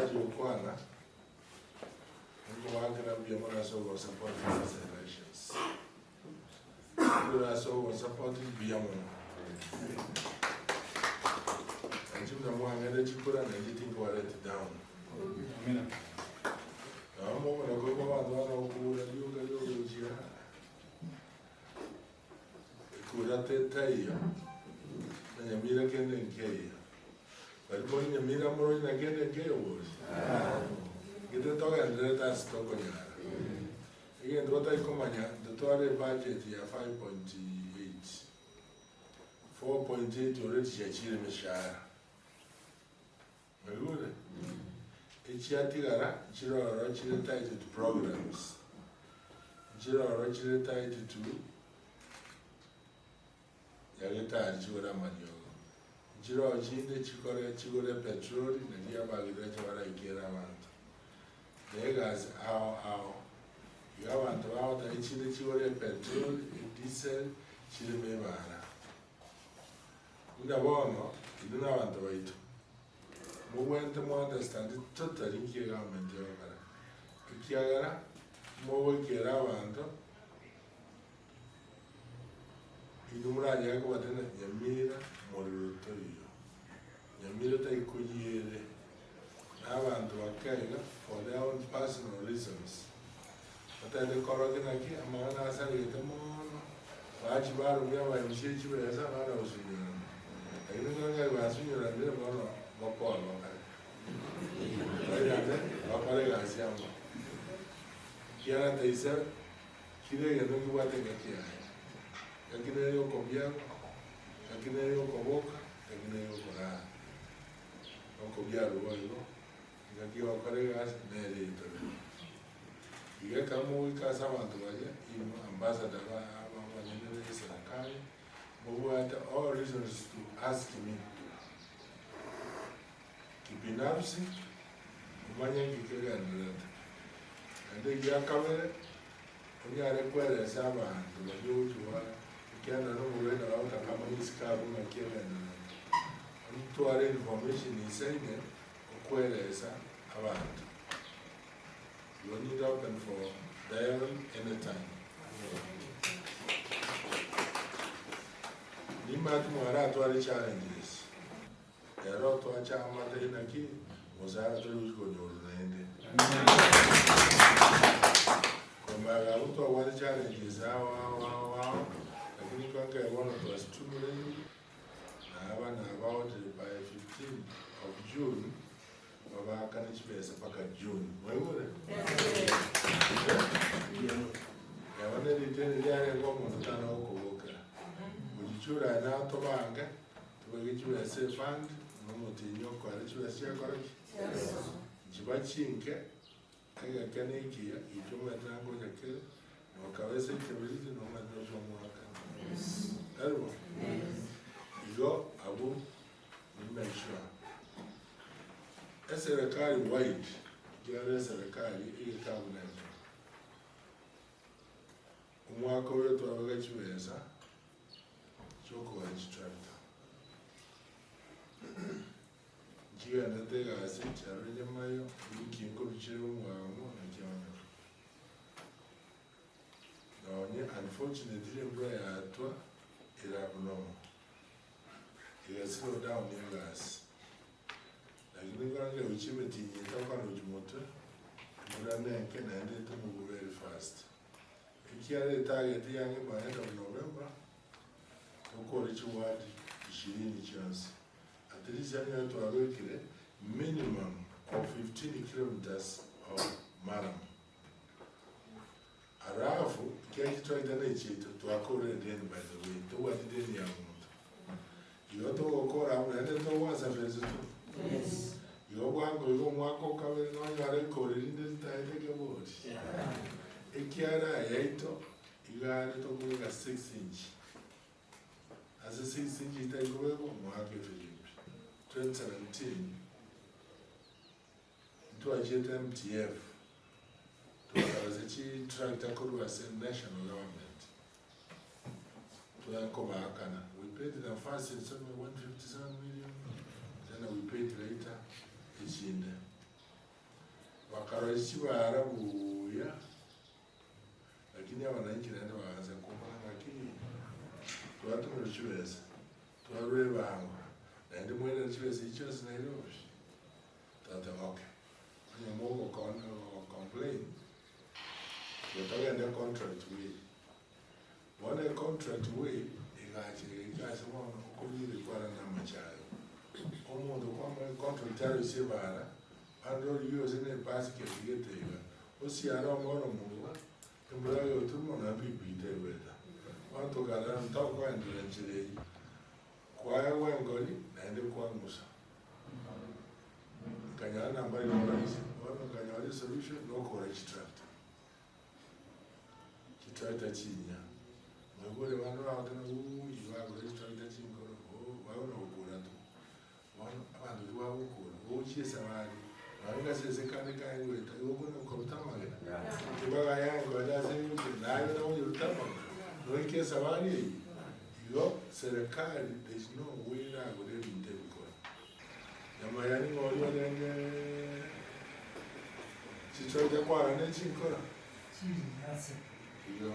Ntarachi gokwana, nkobaakera mbuya mono ase ogosupport these elections. Igoro ase ogosupport mbuya mono. Nainche buna mwang'ete chikura nainche tinkoba let down. Nabo mogona koigwa abanto bana gokura rioka rioka gochia ekura tetaiyo, na nyamira kende nkeiyo. Bari more nyamira moroche na kende nkeiyo bori? Gete togendererete ase tokonyara. Egento batari komanya ntotware ebudget ya 5.8, 4.8 already chiachire emeshahara. Mwaigure? Echiatigara nchire ororo chire tied to programs, nchire ororo chire tied to nyagetari chigore amariogo, nchire ororo chinde chikore chigore epetroli naria abagirirache baraikere abanto. Na egasi ao ao. Iga abanto bagoteba echinde chigore epetroli, ediesel, chireme ebara. Buna bono, inwe nabanto baito, mobwenerete mo understand totally nki egovernment egokora, ekiagera mogoikera abanto, inwe moranyare kobatebia ng'a Nyamira morero toiyo, Nyamira tari koyia ere, na abanto bakaiga for their own personal reasons. Batagete korokia naki amang'ana asaregete mono, bachia baromia abaemisia chibesa bana gosunyorana. Lakini ekero ngai basunyoranire bono bakoa bakare. Bairane bakore egasi amo. Ekiagera taisa kera egento nkebwate engaki yaye. Engaki nere yokobiarwa, engaki nere yokoboka, engaki nere yokorara. Nokobiarwa boigo. Engaki y'ogokora egasi nere eyetore. Iga ekero mogoika ase abanto baria, inwe ambassador ba abanene be eserekari, mobwate all reasons to ask me kibinafsi, omanye nki kegendererete. Naende egia kabere, onyare koeresa abanto baria ogochia goa ekiagera nonye omorwaire nabo agotaka amanye isiko abwo ng'aki egendererete. Ontware information isaine. Okweresa abanto. You need open for dialogue anytime. Nimanyete mwaratware challenges. Ero twacha amate inaki mosara tori gochi konyorwa naende. Komaega abwo twabwate challenges ao ao ao ao lakini nkankaya bono twa streamlined. Na aba nabaotire by 15 of June babaakane chibesa mpaka June. Mwaigure? Yaba ne riteni riarenge omonto tana gokobokera. Gochichura aye natobange tobeke chibesa efund nomotienyi okoera chibesa chiakora ki? Nchiba chinke egeke na ekiya gicha omanyete nangocha kere nokabesa ekebiriti nomanyete nocha omwakane. Tari bo? Igo abwo ni make sure eserekari wide ekiagera eserekari egekabu neke. Omwaka oyo twabeka chibesa chiokogora chitractor. Nchigenderete egasi chiarure nyamayo, ewiki nkoruchire omwamo naki onyore. Nonye unfortunately embura yatwa ere abnormal, ega slow down egasi. Lakini nkorora gochia emetinyi etokana gochia motwe, embura nenke naende etomove very fast. Ekiagera etarget yange by end of November, tokore chiward ishirini chionsi. At least onye twabekire minimum of 15 kilometres of murram. Alafu ekiagera chitwaita ne chiaito twakorire edeni by the way, tobwati deni ya monto. Igo togokora abwo naende togwansa phase two. Igo bwango igo omwaka okabere nonyore ikori rinde ritaete kebori. Ekiagera yaito iga are tokobeka 6 inch. Ase 6 inch itari kobekwa mwaka efirimbi. 2017 Ntwachiete MTF twakarasa chitractor korwa ase national government twakobaakana we paid them first installment 157 million then we paid later echinde. Nkaroisia chibara buya, lakini abananchi naende bagaansa komanya ng'aki twatomerwa chibesa, twarwa ebango, naende mwairana chibesa echi chionsi Nairobi. Toteba okay, onye mogokon complain, tiga togende contract way. Bono econtract way egacha egaika ase bono okorigia rikwana na amache ayo. Omonto kwamanya econtract aroisie ebara, bande origie gose na ebasket gete iga, osiare omoro moigo, embura egotuma na epikipiki tegoeta. Bono tokarora ntokoenderera enchera eyio, kwaegwa engori naende kwang'usa. Nkanyora namba yokorisia, bono nkanyora esolution nokogora chitractor. Chitractor chinyia, mwaigure abande bagoteba uuii bagora chitractor chinkoro ooh bagona gokura tu. Bono abanto tibagokura, gochia esabari, nonye gasese kande kaye goeta igo okona koruta amagena, tibagayangoria ase eng'encho naye otagochiruta amagena, noike esabari eyio. Igo serikali there is no way eragore ebinto ebikoro. Nyama ya ning'o oria orenge chitractor kwarana echinkoro? Igo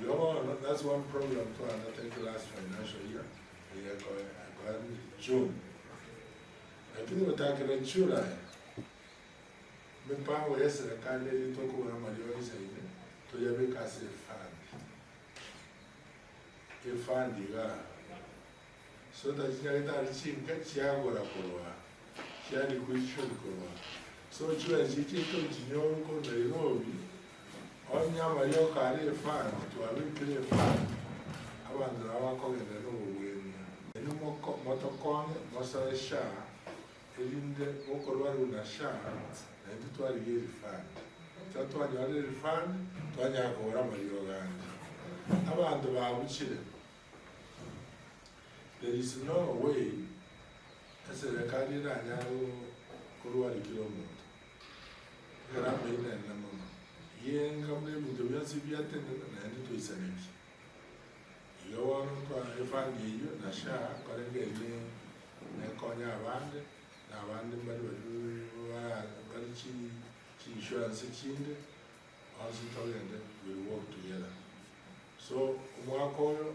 igo bono that's one program twa undertake last financial year eye ekoe June. Lakini gotakera July mipango ya eserekari eye tokobora amariogo isaine toyabeke ase efund. Efund igaa So tachinyagete chinka chiagora korwa chia liquidation korwa so chibe chiaito chinyoru korwa Nairobi onye amarioka are efund twabekire efund abanto nabo bakogenda na obobwenia. Inwe moko motokonye mosoe SHA erinde mokorwarigwa na SHA naintwe twarigia erifund. Ekero twanyorire erifund twanyara kogora amariogo ande. Abanto babuchire. There is no way eserekari eranyare korwaria kera omonto, ekero amainene mono. Yenga buna ebinto bionsi biatenena naende toisaneki. Igo bono twa efund eyio na SHA nkorenge ere nekonya abande, na abande mbari baria bare chi chi insurance chinde, onsi togende we will work together. So omwaka oyo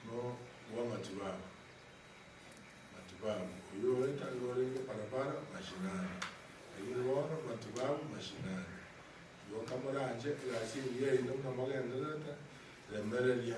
no bw'amatibabu, matibabu, oyio oreta igo orenge parapara mashinani, lakini bono matibabu mashinani. Igo kamoranche egasi engiya yaino buna mogendererete, remereria.